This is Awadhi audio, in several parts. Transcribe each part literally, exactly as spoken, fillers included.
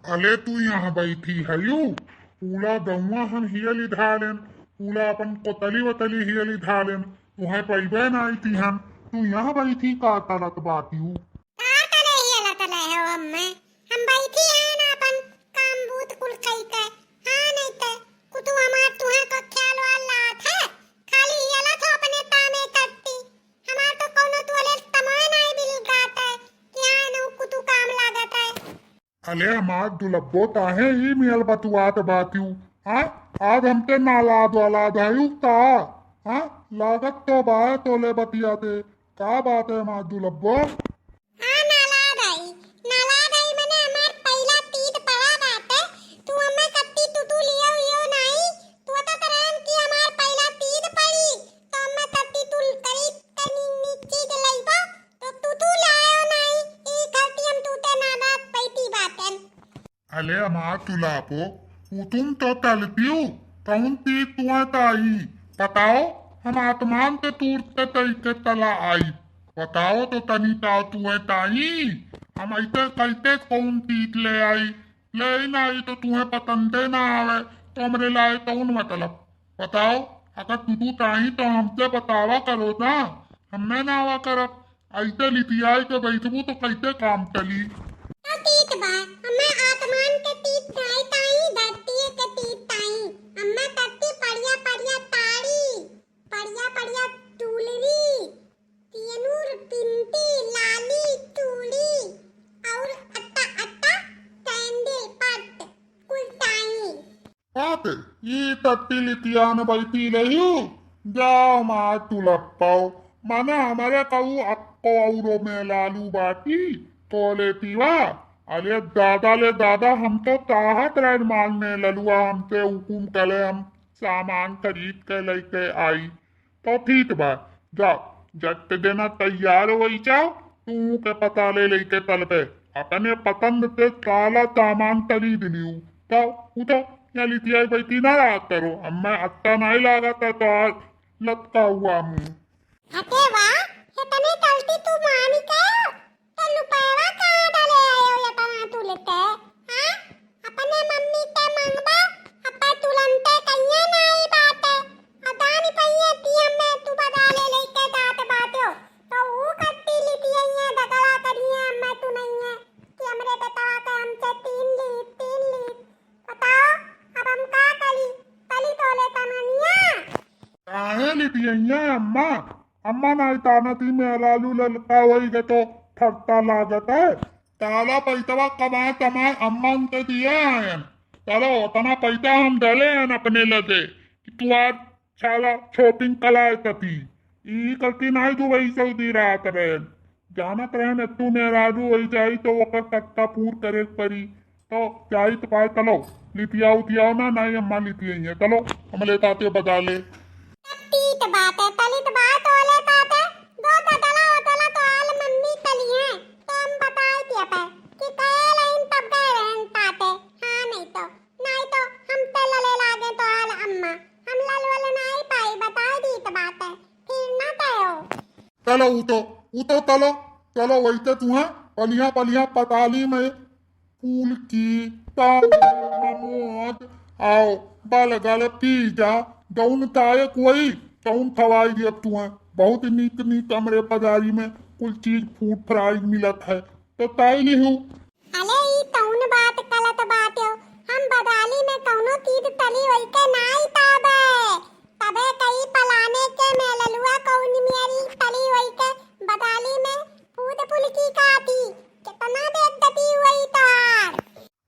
अले तू यहाँ बैठी हयू, पूरा गौवा हम हियली धालेन, पूरा अपन कोतली वतली हियली धालेन, तुहे पैबे नाई तिहन, तू यहाँ बैठी का करत बाटियू? का तले हियला तले हो अम्मे? हम बैठी हैं ना अपन काम बूत कुल कई के। हाँ, नहीं ते कुतु हमार तुहे को ख्याल वाल लात है, खाली हियला तो अपने तामे करती। हमार तो कौनो तुअले तमोए नाई बिल गात है कि हाँ, नौ कुतु काम लागत है। अले हमार दुलब्बो ताहे ई मियल बतुआत बातियू, हाँ? आज हमके नालाद वालाद आयु ता, हाँ? लागत तो बाय तोले बतियाते, का बात है हमार दुलब्बो? हाँ, नालाद आई, नालाद आई मने हमार पहिला तीत पड़ा बाटे, तू हमें कत्ती तुतु लियो यो नाई, तू अता तरहन की हमार पहिला तीत पड़ी, तो हमें कत्ती तुल करीब तनी नीची के लइबो, तो तुतु लायो नाई, ई खाती हम तूते नालाद पैती बाटेन। अले हमार तुलापो, उतुम तो तलतियु, कौन ती तुआ ताई? बताओ, हम आत्मान ते तूरते तई के तला आई। बताओ तो तनी ताओ तुए ताई, हम ऐते कैते कौन तीत ले आई? ले ही ना आई तो तुहे पतंदे ना आवे, तो हमरे लाए कौन मतलब? बताओ, अगर तुतु ताई तो हमसे बतावा करो ना, हमें ना आवा करब। ऐसे लितियाई के बैठबू तो कैसे काम चली? तो तीत बा, हमें आसमान के तीत नाई ताई, धरती के तीत ताई। हमें धरती पड़िया पड़िया ताड़ी, पड़िया पड़िया टूलरी, तियनूर पिंटी, लाली चूड़ी और अट्टा अट्टा कैंडल पट कुल ताई। बात ई टट्टी लितियान बैठी रही, जाओ मार तुलप्पाओ, माने हमारे कहू अक्को औरो में लालू बाटी, तो लेती वा। अरे दादा ले दादा, हम तो चाहत रहे माल में ललुआ हमसे हुकुम करे, हम सामान खरीद के लेके आई। तो ठीक बा, जाओ, जट देना तैयार होई जाओ, तू के पता ले लेके तलबे। अपने पसंद से साला सामान खरीद लियो। जाओ, उठो, यहाँ लितियाई बैठी ना रहा करो, हमें अच्छा नहीं लागत है तो आज लटका हुआ मुंह। हटे वाह, इतने गलती तू मानी के? तो लुपैवा कहाँ डाले आयो एतना तू लेके, हाँ? अपने मम्मी ते मांगबा, अपा तुलंते कहिए नाई बाटे। अदानी पहिए ती हमें तू बदाले लेके जात बाट्यो। तो ऊ कत्ती लितियइये दगला करिए हमें तू नहीं है कि हमरे बेटवा के हमसे तीन लीत, तीन लीत। बताओ, अब हम का करी? कली तोले तमनिया। काहे लितियइये अम्मा? अम्मा नाई ताना ती मेहरारू ललका होई गए तो ठट्टा लागत है। ताला पैसवा कमाए कमाए अम्मा उनके दिए आयन। चलो, उतना पैसा हम डले हैं अपने लगे कि तू आज साला shopping कलाए कती। ई करती नाई दुबई सऊदी रात रहे। जानत रहे न तू मेहरारू होई जाई तो ओकर कत्ता पूर करे के परी। तो जाई तो पाए, चलो, लितियाओ उतियाओ ना, नाई अम्मा लितियइये। चलो, हमले ताते बदाले। तब तीत बाटे, तलित बात ओले ताते, दो ददला ओदला तो आल मम्मी तली हैं। तो हम बताए दिया पे कि कहे लाइन तब गए रहन ताते। हाँ, नहीं तो, नहीं तो हम ते लले लागे तो आल अम्मा। हम लल वल नाई पाई, बताए दीत बाटे। फिर ना तयो। चलो, उठो, उठो, चलो, चलो, वैसे तुम्हें पलिया, पलिया पताली में फूल की, तांबूल, नमोद, आओ, बर्गर, पिज्जा, जौन चाहे कोई, तौन खवाई दियब तुम्हें। बहुत नीक, नीक हमरे बाजारी में कुल चीज food fry मिलत है, तो ताई लिहू। अले, ई तौन बात कलत बाट्यो, हम बदाली में कौनो चीज तली होई के नाई ताबे। तबे कई पलाने के मेललुआ कौन मेरी तली होई के बदाली में फूद फुलकी का थी। कितना बेइज्जती हुई तार।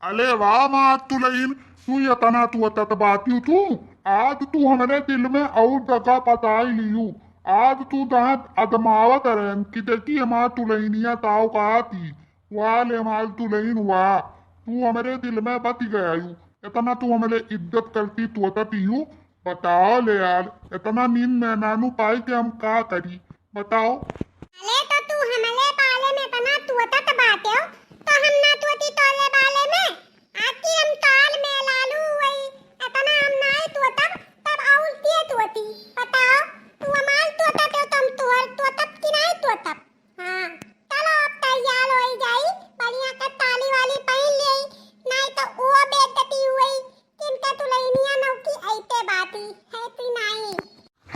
अले वाह मार तुलइन, तू यतना तू अतत बातियु तू। आज तू हमरे दिल में और जगह पताई लियू। आज तू दांत अदमावत रहन कि देखी हमार तुलइनिया ताव कहा थी। वाह ले माल तुलइन वाह, तू हमरे दिल में बस गयायू। इतना तू हमरे इज्जत करती तोतत यू। बताओ ले यार, इतना नींद में नानू पाई के हम का करी, बताओ। अले तो तू हमरे बाले में इतना तोतत बाटे हो, तो हम ना तोती तोरे बाले में। आखिर हम ताल में लालू हुई, इतना हम नाई तोतब, तब और के तोती। बताओ, तू हमार तोतत हो, तो हम तोहर तोतब कि नाई तोतब? हाँ, चलो अब तैयार होई जाई, बढ़िया के साड़ी वाड़ी पहन लेई, नाई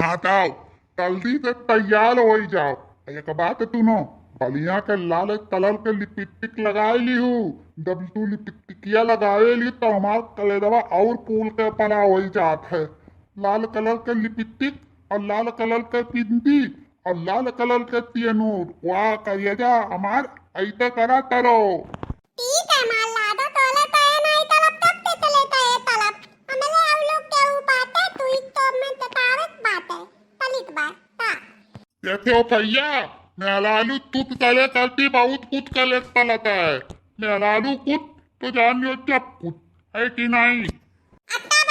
हाँ, जाओ, जल्दी से तैयार होइ जाओ। एक बात सुनो, बलिया के लाल कलर के लिपस्टिक लगाए लिहू। जब तू लिपस्टिकिया लगावे ली तो हमार कलेजवा और फूल के परा होइ जात है। लाल कलर के लिपस्टिक और लाल कलर के बिंदी और लाल कलर के तेनूर। वाह करेजा हमार, ऐसे करा करो। ठीक है, मार लादो तोले तय नहीं तलब तब ते तले तय तलब। हमले अउ लोग के ऊ बाटे, तू ही तो में ततावत बाटे, पलित बात। हाँ। देखे हो भैया, मेहरारू तुत कले करती बहुत कुछ कले पलता है। मेहरारू कुछ तो जान लो जब कुछ, है कि नहीं? अब तो